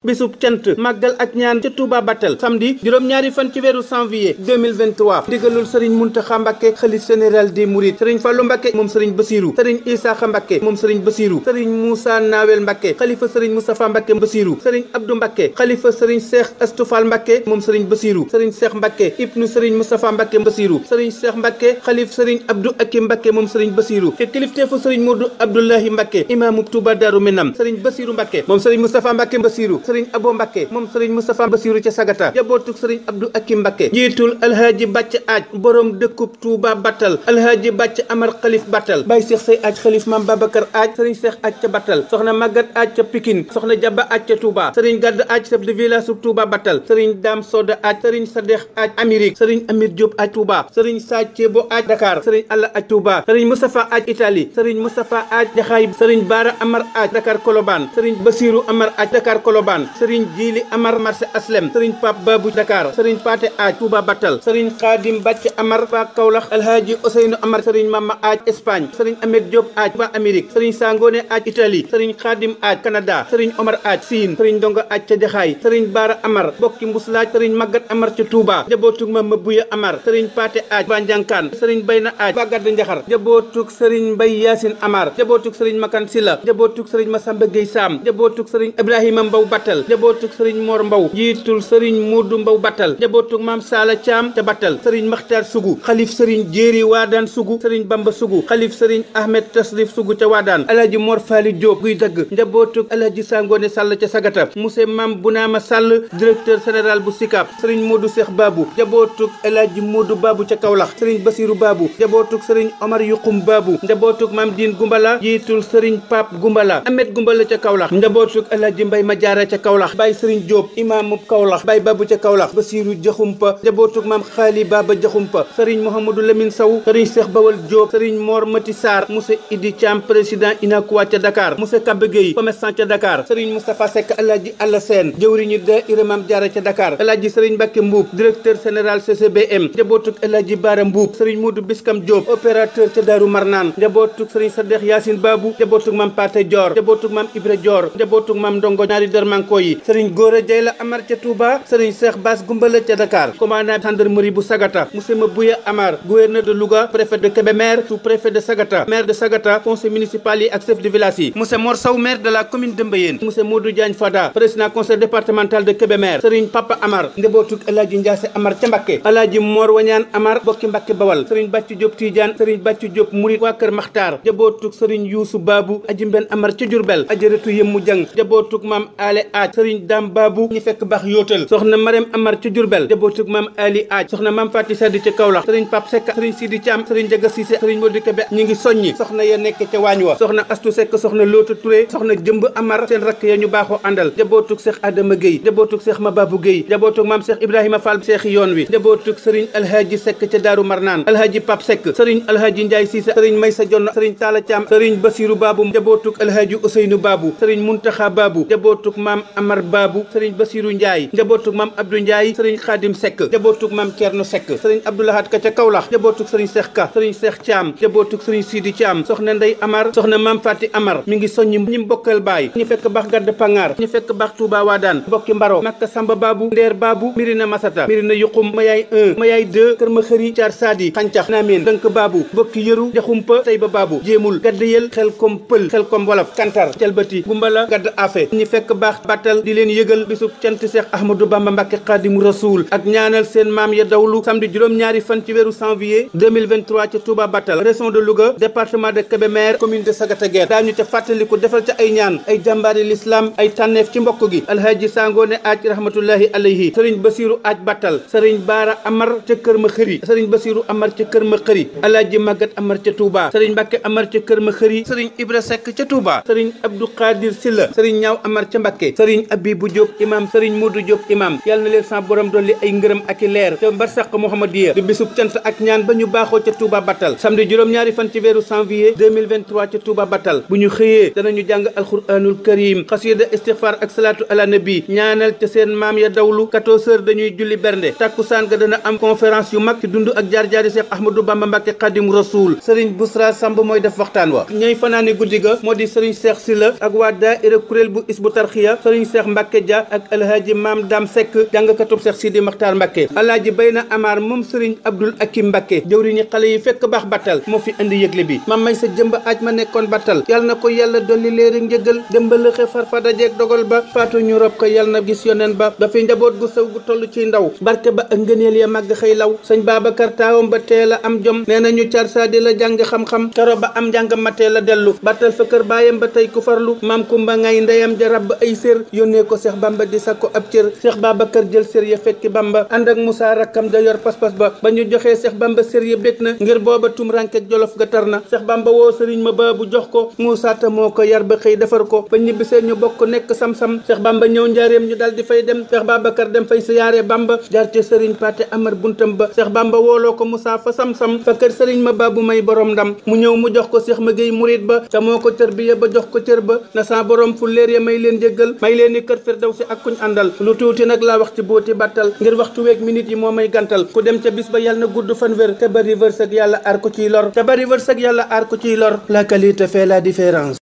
bisub cant màggal ak ñaan ca Touba Batel samedi juróom-ñaari fan ci weeru janvier 2023 ndigalul sëriñ Muntaxa Mbàkke xalif général des mourides sëriñ Fallu Mbàkke moom sëriñ Basiru sëriñ Isaaxa Mbàkke moom sëriñ Basiru sëriñ Moussa Nawel Mbàkke xalifa sëriñ Moustapha Mbàkke Basiru sëriñ Abdou Mbàkke xalifa sëriñ Cheikh Astou Fall Mbàkke moom sëriñ Basiru sëriñ Cheikh Mbàkke ibnu sëriñ Moustapha Mbàkke Basiru sëriñ Cheikh Mbàkke xalif sëriñ Abdou Akim Mbàkke moom sëriñ Basiru ci kilifteefu sëriñ Modou Abdoulahi Mbàkke imaamu Touba Daaru Minam sëriñ Basiru Mbàkke moom sëriñ Moustapha Mbàkke Basiru sëriñ Abo Mbàkke moom sëriñ Moustapha Basiru ca Sagata jabootug sëriñ Abdou Akim Mbàkke jiitul alhaaji bàcc aaj borom dëkkub Touba Batal alhaaji bàcc Amar xalif Batal Baye Cheikh Say aaj xalif Maam Babacar aaj sëriñ Cheikh aaj ca Batal soxna Magat aaj ca Pikine soxna Jaba aaj ca Touba sëriñ Gadd aaj chef de village sub Touba Batal sëriñ Dame Soda aaj sëriñ Sadex aaj Amérique sëriñ Amir Diop aaj Touba sëriñ Sathie-Bo aaj Dakar sëriñ Alla aaj Touba sëriñ Moustapha aaj Italie sëriñ Moustapha aaj Jaxaay sëriñ Bara Amar aaj Dakar Colobane sëriñ Basiru Amar aaj Dakar Colobane sëriñ Jili Amar marché Aslem sëriñ Pape Babou Dakar sëriñ Paté aaj Touba Batal sëriñ Khadim Bàcc Amar ba Kaolack alhaaji Ousseynou Amar sëriñ Mama aaj Espagne sëriñ Ahmed Diop aaj ba Amérique sëriñ Sangone aaj Italie sëriñ Khadim aaj Canada sëriñ Omar aaj Siin sëriñ Ndonga aaj ca Jaxaay sëriñ Bara Amar bokki Mbuslaaj sëriñ Magat Amar ca Touba jabootug Mama Buya Amar sëriñ Paté aaj ba Njankaan sëriñ Bayna aaj ba Gadd Njaxar jabootug sëriñ Mbay Yaasin Amar jabootug sëriñ Makan Sila jabootug sëriñ Masamba Gueye Sam jabootug sëriñ Ibrahima Mbaw Batal jabootug sëriñ Mor Mbaw jiitul sëriñ Moodu Mbaw Batal jabootug Maam Sala Caam ca Batal sëriñ Maxtaar Sugu xalif sëriñ Jéeri Waadaan Sugu sëriñ Bamba Sugu xalif sëriñ Ahmed Tasrif Sugu ca Waadaan alhaji Mor Faali Diop guy dagg njabootug alhaji Sangone Sall ca Sagata monsieur Mam Bunaama Sall directeur général bu SICAP sëriñ Modou Cheikh Babou jabootug alhaji Modou Babou ca Kaolack sëriñ Basiru Babou jabootug sëriñ Omar Yuqum Babou njabootug Maam Diin Gumbala jiitul sëriñ Pape Gumbala Ahmed Gumbala ca Kaolack njabootug alhaji Mbay Majaara ca Kaolack Baye sëriñ Diop imaamu Kaolack Baye Babou ca Kaolack Basiru Jaxumpa jabootug Maam Xaali Baba Jaxumpa sëriñ Mouhamadou Lamine Sow sëriñ Cheikh Bawal Diop sëriñ Mor Mati Sarr monsieur Idi Thiam président Inakuwa ca Dakar monsieur Kabbe Gueye commerçant ca Dakar sëriñ Moustapha Seck alhaji Alla Sène jëwriñu daayira Maam Jaara ca Dakar alhaji sëriñ Mbacke Mbuub directeur général CCBM jabootug alhaji Bara Mbuub sëriñ Modou Biskam Diop opérateur ca Daaru Marnaan jabootug sëriñ Sadex Yaasin Babou jabootug Maam Paté Dior jabootug Maam Ibra Dior jabootug Maam Ndongo ñaari Darmanko yi sëriñ Góora Jayla Amar ca Touba sëriñ Cheikh Bass Gumbala ca Dakar commandant gendarmerie bu Sagata monsieur Mabouya Amar gouverneur de Louga préfet de Kébémer sous-préfet de Sagata maire de Sagata conseil municipal yi ak chef de village yi monsieur Mor Sow maire de la commune de Mbayeen monsieur Modou Diagne Fada président conseil départemental de Kébémer sëriñ Papa Amar njabootug alhaji Ndiasse Amar ca Mbacké alhaji Mor Wañaan Amar bokki Mbacké Bawal sëriñ Bàccu Diop Tidiane sëriñ Bàccu Diop Murid waa Kër Maxtaar njabootug sëriñ Youssou Babou aji Mben Amar ca Jurbel ajaratu Yemmu Jang njabootug Maam Ale Aaj sëriñ Dam Babou ñi fekk baax yóotal soxna Marème Amar ca Jurbel njabootug Maam Ali Aaj soxna Maam Fati Sadi ca Kaolack sëriñ Pape Seck sëriñ Sidi Thiam sëriñ Jaga Cissé sëriñ Modou Kébé ñi ngi soññi soxna ya nekk ca waañ wa soxna Astu Seck soxna Loota Touré soxna Jëmb Amar seen rakk ya ñu baaxoo àndal njabootug Cheikh Adama Gueye njabootug Cheikh Mababou Gueye njabootug Maam Cheikh Ibrahima Fall Cheikh yoon wi njabootug sëriñ Alhaji Seck ca Daaru Marnaan Alhaji Pape Seck sëriñ Alhaji Ndiaye Cissé sëriñ Maysa Jonn sëriñ Talla Thiam sëriñ Basiru Babou njabootug Alhaji Ousseynou Babou sëriñ Muntaxa Babou njabootug Maam Amar Babou sëriñ Basiru Ndiaye njabootug Maam Abdou Ndiaye sëriñ Khadim Seck njabootug Maam Thierno Seck sëriñ Abdoulahat Ka ca Kaolack njabootug sëriñ Cheikh Ka sëriñ Cheikh Thiam njabootug sëriñ Sidi Thiam soxna Ndey Amar soxna Maam Fati Amar mi ngi soññi ñi mbokkal baay ñu fekk baax Gadd Pangar ñu fekk baax Touba Wadaan bokki Mbaro Makka Samba Babou Ndeer Babou Mirina Masata Mirina Yuqum Mayaay 1 Mayaay 2 Kër Ma Xëri Caar Sadi Xancax Naameen Dënk Babou bokki Yëru Jaxumpa Tayba Babou jéemul Gadd Yël xel kom pël xel kom wolof Kantar Jalbati Gumbala Gadd Afe ñi fekk baax Batal di leen yëgal bisub cant Cheikh Ahmadou Bamba Mbacké Khadimu Rasoul ak ñaanal seen maam ya dawlu samedi juróom-ñaari fan ci weeru janvier 2023 ca Touba Batal région de Louga département de Kébémer commune de Sagata Guère daañu ca fàttaliku defal ca ay ñaan ay jàmbaari l'islam ay tànneef ci mbokk gi alhaji Sangone Aaj rahmatullahi alayhi sëriñ Basiru Aaj Batal sëriñ Baara Amar ca Kër Ma Xëri sëriñ Basiru Amar ca Kër Ma Xëri alhaji Magat Amar ca Touba sëriñ Mbacké Amar ca Kër Ma Xëri sëriñ Ibra Seck ca Touba sëriñ Abdou Khadir Silla sëriñ Ñaaw Amar ca Mbacké sëriñ Abibou Diop imam sëriñ Modou Diop imam yàlla na leen sa borom dolli ay ngërëm ak i leer ca barsàq Muhammadiya di bisub cant ak ñaan ba ñu baaxoo ca Touba Batal samedi juróom-ñaari fan ci weeru janvier 2023 ca Touba Batal bu ñu xëyee danañu jàng alquranul karim xasida istighfar ak salaatu ala nabi ñaanal ca seen maam ya dawlu 14 heures dañuy julli bernde takkusaan ga dana am conférence yu mag ci dund ak jaar-jaari Cheikh Ahmadou Bamba Mbacké Khadimu Rasoul sëriñ Bousra Samb mooy def waxtaan wa ñooy fanaane guddi ga moo di sëriñ Cheikh Sylla ak waa daayira kuréel bu Hizbut Tarqiyyah sëriñ Cheikh Mbacke Dia ak alhaaji Maam Dam Seck jàngkatub Cheikh Sidi Makhtar Mbacke alhaaji Bayna Amar moom sëriñ Abdoul Akim Mbacke jëwriñu xale yi fekk baax battal moo fi indi yëgle bi mam may sa jëmb aj ma nekkoon battal yàlla na ko yàlla dolli léeri njëgal dëmbalëxe farfa dajeeg dogal ba faatu ñu rob ko yàlla na gis yonen ba dafay njaboot gu sew gu toll ci ndaw barke ba ak ngëneel ya màgg xëy law sëñ Babacar taawam ba teel a am jom nee nañu car saa di la jàng xam-xam kero ba am njàng ma teel a dellu battal fa kër baayam ba tey ku farlu maam kumba ngay ndeyam ja rabb ay sér yónnee ko Cheikh Bamba di sakko ab cër Cheikh Babacar jël sér ya fekki Bamba ànd ak Moussa rakkam da yor pas-pas ba ñu joxee Cheikh Bamba sér ya bég na ngir booba tum ranket jolof ga tar na Cheikh Bamba woo sëriñ ma ba bu jox ko Moussa ta moo ko yar ba xëy defar ko ba ñibbisee ñu bokk nekk sam-sam Cheikh Bamba ñëw njaareem ñu dal di fay dem Cheikh Babacar dem fay siyaare Bamba jaar ca sëriñ Paté Amar buntam ba Cheikh Bamba wooloo ko Moussa fa sam-sam fa kër sëriñ ma ba bu may borom ndam mu ñëw mu jox ko Cheikh ma Gueye murit ba te moo ko tërbiya ba jox ko cër ba na sa borom fu leer ya may leen jéggal may leen ni kër Firdawsi ak kuñ àndal lu tuuti nag laa wax ci booti battal ngir waxtu week minute yi moo may gantal ku dem ca bis ba yàlla na gudd fan wér te bari wërsëg yàlla aar ko ciy lor te bari wërsëg yàlla aar ko ciy lor la qualité fait la différence.